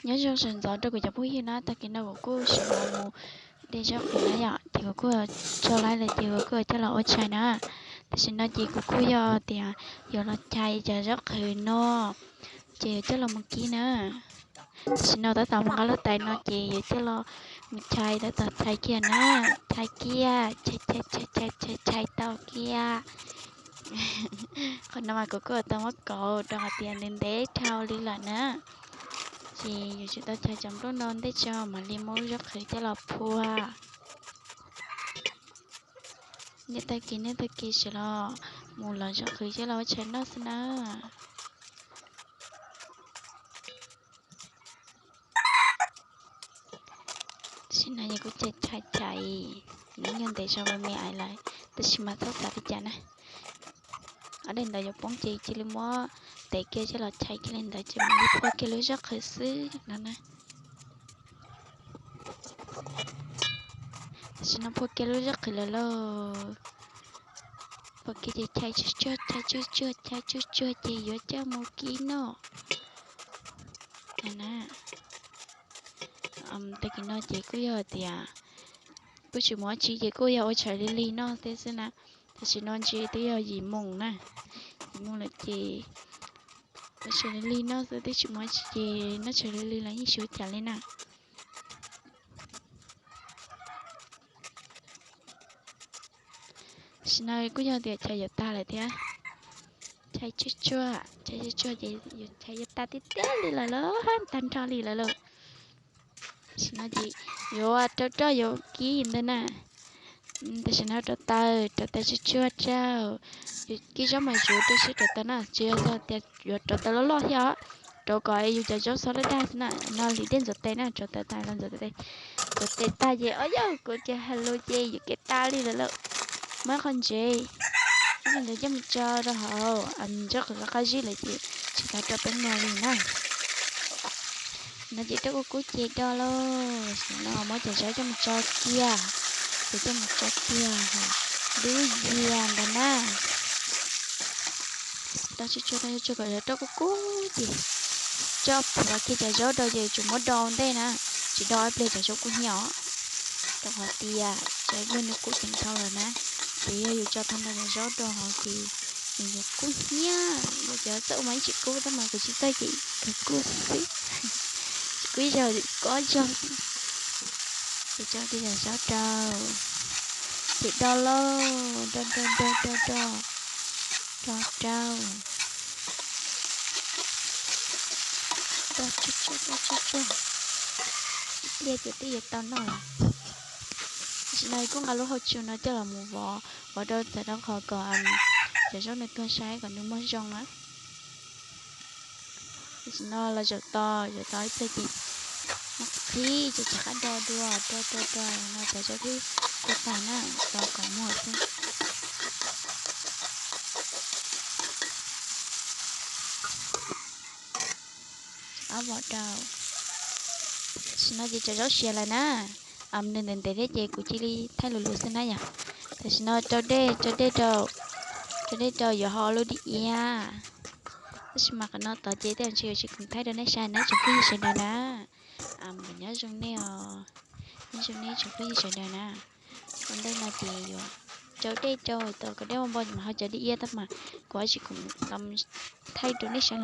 Nyob zoo sawv ntxov rau kuv cov phooj ywg na, tag kis no kuv kuj sawv los mus de zaub qhwv na yom, ces kuv kuj tso laib lawm ces kuv kuj coj los ua tshais na. Tam sim no ces kuv kuj yog tias yuav los chais cov zaub qhwv no, ces yuav coj los mus kib na. Tam sim no tab tom mus nqa lub tais no ces yuav coj los mus chais, tab tom chais kiag na, chais kiag, chais chais chais chais chais tau kiag. Qhov no mas kuv kuj tau muab kauv rau qhov tias ntev ntev dhau li lawm na. Ces yuav tsum tau chais cov nplooj no ntej tso mam li muab zaub qhwv coj los phua. Niaj tag kis niaj tag kis sawv los mus lov zaub qhwv coj los ua tshais noj xwb na. Tam sim no yog kuv chais chais chais, nws nyuag ntev zog me me aiv lawm, tab sis mas txhob xav li cas na. Ob daim ntawd yuav poob ces cia li muab tev kiag coj los chais kiag li ntawd ces mam li phua kiag lub zaub qhwv xwb no na. Tam sim no phua kiag lub zaub qhwv lawm lauj. Phua kiag ces chais tsuag tsuag, chais tsuag tsuag, chais tsuag tsuag ces yuav coj mus kib noj na. Tag kis no ces kuj yog tias kuj tsis mus ua tsi ces kuj yog ua tshais lig lig noj thiab xwb na. Tam sim no ntshe twb yog yim moos na, yim moos lawm ces ua tshais lig lig noj xwb, twb tsis mus ua tsi ces noj tshais lig lig los yeej tsis ua cas li na. Tam sim no kuj yog tias chais yuav tag lawm thiab. Chais tsuag tsuag, chais tsuag tsuag ces chais yuav tag tiag tiag li lawm lauj, tag nrho li lawm lauj. Tam sim no ces yuav rau roj yuav kib ntawd na. Tam sim no rauv taws, rauv taws tsuag tsuag rau, kib zaub mas yuav rau siab rauv taws na, tsis yog tias yuav rauv taws loj loj thiab os. Rauv kom yus cov zaub xob daj daj xwb na. No lim dej ntxuav tes na, rauv taws tas los ntxuav tes, ntxuav tes tag ces, o yog kuv ces hais lus ces yuav kev tas li lawm lauj. Muab qhov ntsev, muab qhov ntsev coj mus tso rau hauv, zaub qhwv qab qab zib lawm ces tsis tau rau peb muag li na. No ces rau kub kub ces do lauj, no muab cov zaub coj mus tso kiag, ces coj mus tso kiag hauv dub yias ntawd na. Do tsuag tsuag, do tsuag tsuag kom rau kub kub ces coj phua kiag cov zaub rau ces tsum muab do ua ntej na, tsis do ib pliag cov zaub kub hnyiab os. Rau qhov tias cov zaub nws kub ceev dhau lawm na, ces yog yus tso tag nrho cov zaub rau hauv ces nws yuav kub hnyiab. Yog cov txawj ua mas yeej tsis kub tab mas kuv tsis txawj ces kawg kub xwb, tsis kub ib zaug kob zaug. Ces tso kiag cov zaub rau, ces do lauj, do do do do do, do rau, do tsuag tsuag, do tsuag tsuag, ib pliag ces twb yuav tau noj lawm. Tam sim no kuj nqa lub hauv tsua no coj los mus vov, vov rau txawv rau qhov kom cov zaub nws tuag sai kom nws muag zoo na. Tam sim no los zaum tos, zaum tos ib pliag ces muab qhib ces rov qab do dua, do do do no cov zaub twb tuag tag na, tos kom muag xwb. Ob vov rau. Tam sim no ces cov zaub siav lawm na, nws ntev ntev thiab ces kuv cia li thaij lus lus xwb na yom. Tam sim no rau dej, rau dej rau, rau dej rau yuav hau lub dib iab. Tab sis mas qhov no tod ces tej zaum ntshe yuav tsis khoom thaij rau nej saib na tsoom phooj ywg sawv daws na. Nyob zoo nej os, nyob zoo nej tsoom phooj ywg sawv daws na. Ua ntej no ces yuav rau dej rau, tos kom dej npau npau ces mam hau cov dib iab tab mas kuv tsis khoom thaij rau nej saib lawm.